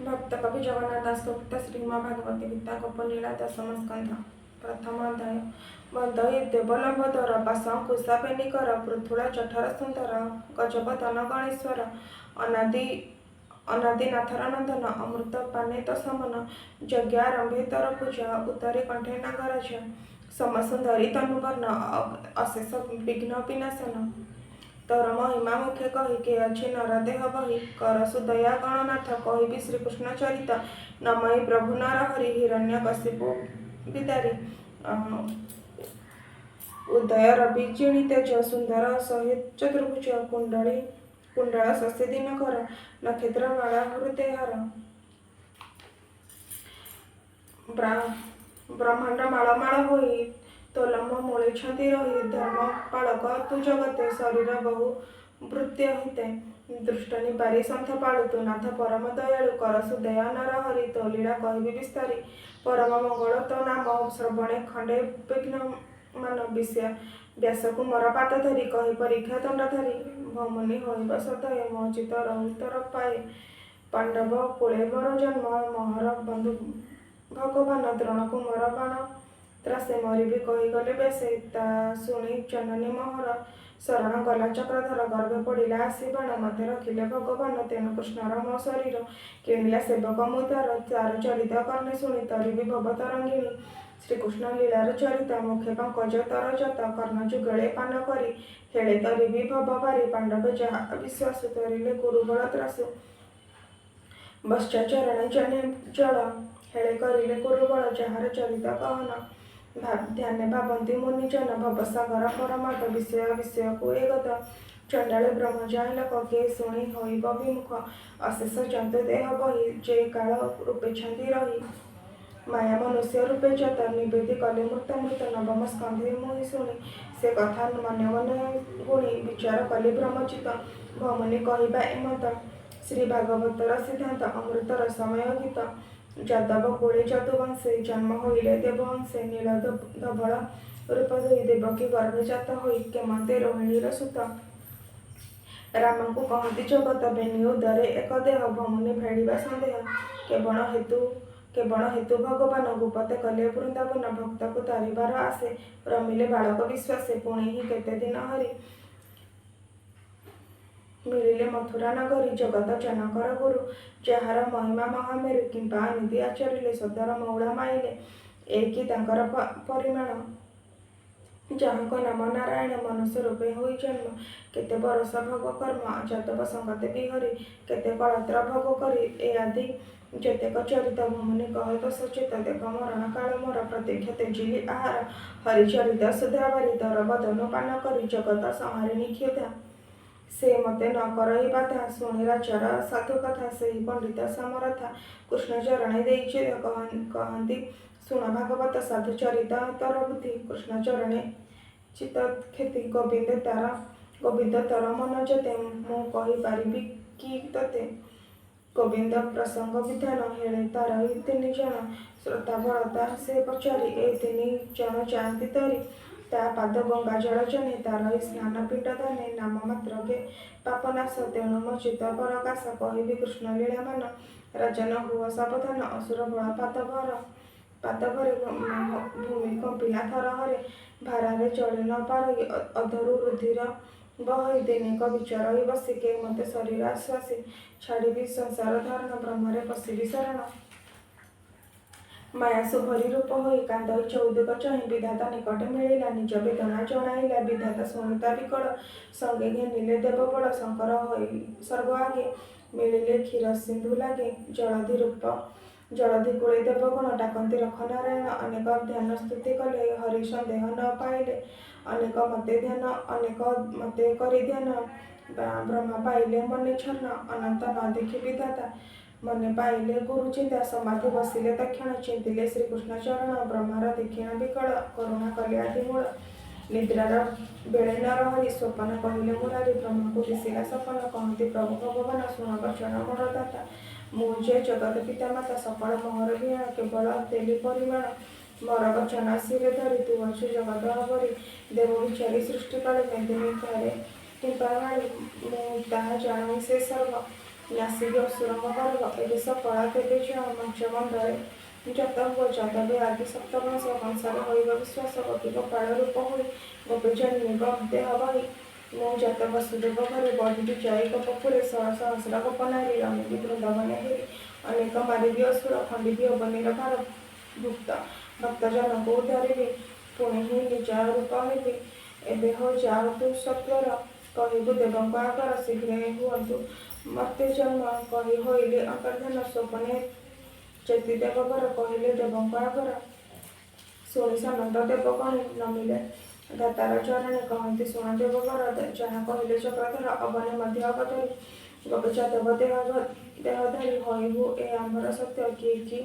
ଭକ୍ତକବି ଜଗନ୍ନାଥ ଦାସଙ୍କ କୃତ ଶ୍ରୀମଦ୍ଭାଗବତ ଗୀତା ଗୋପଲୀଳା ଦଶମ ସ୍କନ୍ଧ ପ୍ରଥମ ଅଧ୍ୟାୟ। ବନ୍ଦଇ ଦେବ ଲମ୍ବୋଦର ପାଶ ଅଙ୍କୁଶ ବେନିକର ପୃଥୁଳ ଜଠର ସୁନ୍ଦର ଗଜବଦନ ଗଣେଶ୍ୱର ଅନାଦି ଅନାଦିନାଥର ନନ୍ଦନ ଅମୃତ ପାନେ ତୋ ସମାନ ଯଜ୍ଞ ଆରମ୍ଭେ ତୋର ପୂଜା ଉତ୍ତରୀ କଣ୍ଠେ ନାଗରାଜ ସୋମସୁନ୍ଦରୀ ତନୁବର୍ଣ୍ଣ ଅଶେଷ ବିଘ୍ନ ବିନାଶନ ତୋର ମହିମା ମୁଖେ କହି କେ ଅଛି ନର ଦେହ ବହି କର ସୁଦୟା ଗଣନାଥ କହିବି ଶ୍ରୀକୃଷ୍ଣ ଚରିତ ନମଇ ପ୍ରଭୁ ନରହରି ହିରଣ୍ୟକଶିପୁ ବିଦାରୀ। ଉଦୟ ରବି ଜିଣି ତେଜ ସୁନ୍ଦର ସହି ଚତୁର୍ଭୁଜ କୁଣ୍ଡଳୀ କୁଣ୍ଡଳ ଶଶୀ ଦିନକର ନକ୍ଷତ୍ର ମାଳା ହୃଦେ ହାର ବ୍ରହ୍ମାଣ୍ଡ ମାଳ ମାଳ ହୋଇ ତୋ ଲୋମ ମୂଳେ ଛନ୍ତି ରହି ଧର୍ମ ପାଳକ ତୁ ଜଗତେ ଶରୀର ବହୁ ଭୃତ୍ୟ ହିତେ ଦୁଷ୍ଟ ନିବାରି ସନ୍ଥ ପାଳୁ ତୁ ନାଥ ପରମ ଦୟାଳୁ କର ସୁଦୟା ନରହରି ତୋ ଲୀଳା କହିବି ବିସ୍ତାରି ପରମ ମଙ୍ଗଳ ତୋ ନାମ ଶ୍ରବଣେ ଖଣ୍ଡେ ବିଘ୍ନ ମାନ ବିଷୟ ବ୍ୟାସକୁ ମୋର ପାଦ ଧରି କହି ପରୀକ୍ଷା ଦଣ୍ଡଧାରୀ ଭମୁନି ହୋଇବ ସଦୟ ମୋ ଚିତ୍ତ ରହୁ ତୋର ପାଏ ପାଣ୍ଡବ କୁଳେ ମୋର ଜନ୍ମ ମୋହର ବନ୍ଧୁ ଭଗବାନ ଦ୍ରୋଣକୁ ମୋର ବାଣ ତ୍ରାସେ ମରିବି କହିଗଲେ ବ୍ୟାସେ ତା ଶୁଣି ଜନନୀ ମୋହର ଶରଣ ଗଲା ଚକ୍ରଧର ଗର୍ଭେ ପଡ଼ିଲା ଆସି ବାଣ ମୋତେ ରଖିଲେ ଭଗବାନ ତେଣୁ କୃଷ୍ଣର ମୋ ଶରୀର କିଣିଲା ସେବକ ମୁଁ ତାର ତାର ଚରିତ କର୍ଣ୍ଣେ ଶୁଣି ତରିବି ଭବ ତରଙ୍ଗିଣୀ। ଶ୍ରୀକୃଷ୍ଣ ଲୀଳାର ଚରିତ ମୁଖେ ପଙ୍କଜ ତର ଯତ କର୍ଣ୍ଣ ଯୁଗଳେ ପାନ କରି ହେଳେ ତରିବି ଭବ ବାରି ପାଣ୍ଡବେ ଯାହା ବିଶ୍ୱାସ ତରିଲେ କୁରୁବଳ ତ୍ରାସୁ ବତ୍ସ ଚରଣେ ଜନେ ଜଳ ହେଳେ କରିଲେ କୁରୁବଳ ଯାହାର ଚରିତ କହନ ଧ୍ୟାନେ ଭାବନ୍ତି ମୁନିଜନ ଭବସାଗର ପରମାଦ ବିଷୟ ବିଷୟକୁ ଏ ଗତ ଚଣ୍ଡାଳେ ବ୍ରହ୍ମ ଯାଇଁ ଲୋକ କେ ଶୁଣି ହୋଇବ ବିମୁଖ ଅଶେଷ ଜନ୍ତୁ ଦେହ ବହି ଯେ କାଳ ରୂପେ ଛନ୍ଦି ରହି ମାୟା ମନୁଷ୍ୟ ରୂପେ ଯତ ନିବେଦି କଲେ ମୃତ ମୃତ ନବମ ସ୍କନ୍ଧେ ମୁହିଁ ଶୁଣି ସେ କଥା ମନେ ମନେ ଗୁଣି ବିଚାର କଲି ବ୍ରହ୍ମଚିତ ଭମୁନି କହିବା ଏମନ୍ତ ଶ୍ରୀ ଭାଗବତର ସିଦ୍ଧାନ୍ତ ଅମୃତ ରସମୟ ଗୀତ। ଯାଦବ କୁଳେ ଯଦୁବଂଶେ ଜନ୍ମ ହୋଇଲେ ଦେବଅଂଶେ ନୀଳ ଧବଳ ରୂପ ଧରି ଦେବକୀ ଗର୍ଭେ ଜାତ ହୋଇ କେମନ୍ତେ ରୋହିଣୀର ସୁତ ରାମଙ୍କୁ କହନ୍ତି ଜଗତ ବେନି ଉଦରେ ଏକ ଦେହ ଭମୁନି ଭେଳିବା ସନ୍ଦେହ କେବଣ ହେତୁ ଭଗବାନ ଗୁପତେ କଲେ ବୃନ୍ଦାବନ ଭକ୍ତକୁ ତାରିବାର ଆଶେ ରମିଲେ ବାଳକ ବିଶ୍ୱାସେ ପୁଣି ହିଁ କେତେ ଦିନ ହରି ମିଳିଲେ ମଥୁରା ନଗରୀ ଜଗତ ଜନକର ଗୁରୁ ଯାହାର ମହିମା ମହାମେରୁ କିମ୍ପା ଅନୀତି ଆଚରିଲେ ସଦର ମଉଳା ମାଇଲେ ଏ କି ତାଙ୍କର ପରିମାଣ ଯାହାଙ୍କ ନାମ ନାରାୟଣ ମନୁଷ୍ୟ ରୂପେ ହୋଇ ଜନ୍ମ କେତେ ବରଷ ଭୋଗ କର୍ମ ଯାଦବ ସଙ୍ଗତେ ବିହରି କେତେ କଳତ୍ର ଭୋଗ କରି ଏ ଆଦି ଯେତେକ ଚରିତ ଭମୁନି କହେ ସଚିତ ଦେଖ ମରଣ କାଳ ମୋର ପ୍ରତ୍ୟକ୍ଷ ତେଜିଲି ଆହାର ହରିଚରିତ ସୁଧାବାରି ତୋର ବଦନୁ ପାନ କରି ଜଗତ ସଂହାରିଣୀ କ୍ଷୁଧା ସେ ମୋତେ ନ କରଇ ବାଧା ଶୁଣି ରାଜାର ସାଧୁ କଥା ସେହି ପଣ୍ଡିତ ସମରଥା କୃଷ୍ଣ ଚରଣେ ଦେଇଛି କହନ୍ତି ଶୁଣ ଭାଗବତ ସାଧୁ ଚରିତ ତୋର ବୁଦ୍ଧି କୃଷ୍ଣ ଚରଣେ ଚିତ୍ତ କ୍ଷତି ଗୋବିନ୍ଦ ତାର ଗୋବିନ୍ଦ ତୋର ମନ ଯେତେ ମୁଁ କହିପାରିବି କି ତୋତେ ଗୋବିନ୍ଦ ପ୍ରସଙ୍ଗ ବିଧାନ ହେଳେ ତାରଇ ତିନି ଜଣ ଶ୍ରୋତା ବଳତା ସେ ପଚାରି ଏ ତିନି ଜଣ ଯାଆନ୍ତି ତରି ତା ପାଦ ଗଙ୍ଗା ଜଳ ଜନେ ତାରଇ ସ୍ନାନ ପିଣ୍ଡ ଦାନେ ନାମ ମାତ୍ରକେ ପାପନାଶ ତେଣୁ ମୋ ଚିତ୍ତ ପରକାଶ କହିବି କୃଷ୍ଣ ଲୀଳାମାନ ରାଜନ ହୁଅ ସାବଧାନ ଅସୁର ବଳ ପାଦ ଭରେ ଭୂମି କମ୍ପିଲା ଥରହରେ ଭାରାରେ ଚଳି ନ ପାରଇ ଅଧରୁ ରୁଧିର ବହଇ ଦିନିକ ବିଚାରଇ ବସି କେ ମୋତେ ଶରୀର ଆଶ୍ୱାସେ ଛାଡ଼ିବି ସଂସାର ଧାରଣ ବ୍ରହ୍ମରେ ପଶିବି ଶରଣ। ମାୟା ସୁଭରି ରୂପ ହୋଇ କାନ୍ଦଇ ଚଉଦିଗ ଚାହିଁ ବିଧାତା ନିକଟେ ମିଳିଲା ନିଜ ବେଦନା ଜଣାଇଲା ବିଧାତା ଶୁଣି ତା ବିକଳ ସଙ୍ଗେ ଘେନିଲେ ଦେବବଳ ଶଙ୍କର ହୋଇ ସର୍ବ ଆଗେ ମିଳିଲେ କ୍ଷୀର ସିନ୍ଧୁ ଲାଗେ ଜଳଧି ରୂପ ଜଳଧି କୂଳେ ଦେବଗଣ ଡାକନ୍ତି ରଖ ନାରାୟଣ ଅନେକ ଧ୍ୟାନ ସ୍ତୁତି କଲେ ହରି ସନ୍ଦେହ ନ ପାଇଲେ ଅନେକ ମତେ ଧ୍ୟାନ ଅନେକ ମତେ କରି ଧ୍ୟାନ ବ୍ରହ୍ମା ପାଇଲେ ମନେ ଛନ୍ନ ଅନନ୍ତ ନ ଦେଖି ବିଧାତା ମନେ ପାଇଲେ ଗୁରୁ ଚିନ୍ତା ସମାଧି ବସିଲେ ତକ୍ଷଣ ଚିନ୍ତିଲେ ଶ୍ରୀକୃଷ୍ଣ ଚରଣ ବ୍ରହ୍ମାର ଦେଖିଣ ବିକଳ କରୁଣା କଲେ ଆଦିମୂଳ ନିଦ୍ରାର ବେଳେ ନରହରି ସ୍ୱପନ କହିଲେ ମୁରାରି ବ୍ରହ୍ମାକୁ ଦିଶିଲା ସପନ କହନ୍ତି ପ୍ରଭୁ ଭଗବାନ ଶୁଣ ବଚନ ମୋର ଦାତା ମୁଁ ଯେ ଜଗତ ପିତାମାତା ସକଳ ମୋହର ଭିଆଣ କେବଳ ଦେଲି ପରିମାଣ ମୋର ବଚନ ଶିରେ ଧରି ତୁ ଅଛୁ ଜଗତ ପରି ଦେବ ବିଚାରି ସୃଷ୍ଟି କାଳେ ମେଦିନୀ ଠାରେ କିମ୍ପା ମାଳି ମୁଁ ତାହା ଜାଣଇ ସେ ସର୍ବ ନାଶିବି ଅସୁରଙ୍କ ଗର୍ବ। ଏବେ ସକଳ ତେବେ ଯାଅ ମଞ୍ଚମଣ୍ଡଳେ ଯତ ହୁଅ ଯାଦବେ ଆଦି ସପ୍ତବଂଶ କଂସରେ ହୋଇବ ବିଶ୍ୱାସ। ଗୋପୀ ଗୋପାଳ ରୂପ ହୋଇ ଗୋପୀ ଜନ୍ମିବ ଦେହ ବହି। ମୁଁ ଜାତ ବସୁଦେବ ଘରେ ବଢ଼ିବି ଯାଇ ଗୋପପୁରେ। ସହସ୍ର ଗୋପ ନାରୀ ରମିବି ବୃନ୍ଦାବନେ ହେରି। ଅନେକ ମାରିବି ଅସୁର ଖଣ୍ଡିବି ଅବନୀର ଭାର। ଭୁକ୍ତ ଭକ୍ତଜନଙ୍କୁ ଉଦ୍ଧାରିବି ପୁଣି ହିଁ ନିଜ ରୂପ ହେବି। ଏବେ ହୋ ଯାଅ ତୁ ସତ୍ୱର କହିବୁ ଦେବଙ୍କ ଆଗର। ଶୀଘ୍ରେ ହୁଅନ୍ତୁ ମର୍ତ୍ତ୍ୟେ ଜନ୍ମ। କହି ହୋଇଲେ ଅନ୍ତର୍ଦ୍ଧାନ ସ୍ୱପ୍ନେ ଚେତି ଦେବବର କହିଲେ ଦେବଙ୍କ ଆଗର। ଶୁଣି ସନନ୍ଦ ଦେବଗଣେ ନମିଲେ ଧାତାର ଚରଣେ। କହନ୍ତି ଶୁଣ ଦେବବର ଯାହା କହିଲେ ଚକ୍ରଧର। ଅବନୀ ମଧ୍ୟ ଅବତରି ଗୋପୀ ଯାଦବ ଦେହ ଧରି ହୋଇବୁ ଏ ଆମ୍ଭର ସତ୍ୟ। କି କି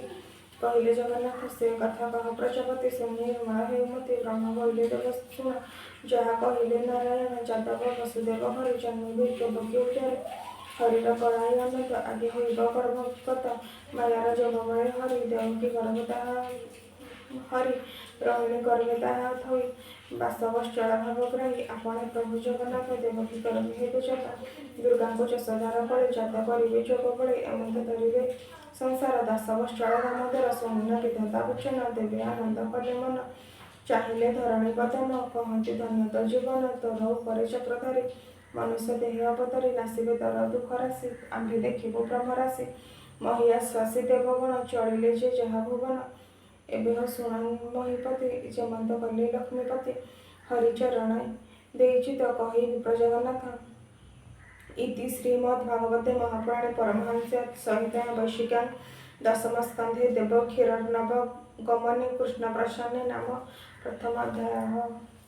କହିଲେ ଜଗନ୍ନାଥ ସେ କଥା କହ ପ୍ରଜାପତି। ଶୁଣି ନିର୍ମଳ ହେଉ ମତି। ବ୍ରହ୍ମା ବୋଇଲେ ଦେବ ଶୁଣ ଯାହା କହିଲେ ନାରାୟଣ। ଯାଦବ ବସୁଦେବ ଘରେ ଜନ୍ମିବେ ଦେବକୀ ଉଦରେ। ହରିର କଳା ହିଁ ଅନନ୍ତ ଆଗେ ହୋଇବ ଗର୍ଭଗତ। ମାୟାର ଯୋଗବଳେ ହରି ଦେବକୀ ଗର୍ଭ ତାହା ହରି ରୋହିଣୀ ଗର୍ଭେ ତାହା ଥୋଇ। ବାସବତ୍ସଳ ଭାବଗ୍ରାହୀ ଆପଣା ପ୍ରଭୁ ଜଗନ୍ନାଥ। ଦେବକୀ ଗର୍ଭେ ହେବେ ଜାତ ଦୁର୍ଗାଙ୍କୁ ଯଶୋଦାର କୋଳେ। ଜାତ କରିବେ ଯୋଗ ବଳେ ଏମନ୍ତ ଧରିବେ ସଂସାର। ଦାସବତ୍ସଳ ଦାମୋଦର ଶୁଣିଣ ବିଧାତା ବଚନ। ଦେବେ ଆନନ୍ଦ କଲେ ମନ ଚାହିଁଲେ ଧରଣୀ ବଦନ। କହନ୍ତି ଧନ୍ୟ ତୋ ଜୀବନ ତୋର ଉପରେ ଚକ୍ରଧାରୀ। ମନୁଷ୍ୟ ଦେହେ ଅବତରି ନାଶିବେ ତୋର ଦୁଃଖ ରାଶି। ଆମ୍ଭେ ଦେଖିବୁ ବ୍ରହ୍ମରାଶି ମହୀ ଆଶ୍ୱାସି ଦେବଗଣ ଚଳିଲେ ଯେ ଯାହା ଭୁବନ। ଏବେ ହୋ ଶୁଣ ମହୀପତି ଯେମନ୍ତ କଲେ ଲକ୍ଷ୍ମୀପତି। ହରି ଚରଣେ ଦେଇ ଚିତ୍ତ କହି ବିପ୍ର ଜଗନ୍ନାଥ। ଇତି ଶ୍ରୀମଦ୍ଭାଗବତେ ମହାପୁରାଣେ ପରମହଂସ୍ୟାଂ ସଂହିତାୟାଂ ବୈଶିକ୍ୟାଂ ଦଶମସ୍କନ୍ଧେ ଦେବ କ୍ଷୀରାର୍ଣ୍ଣବ ଗମନେ କୃଷ୍ଣପ୍ରସନ୍ନେ ନାମ ପ୍ରଥମାଧ୍ୟାୟଃ।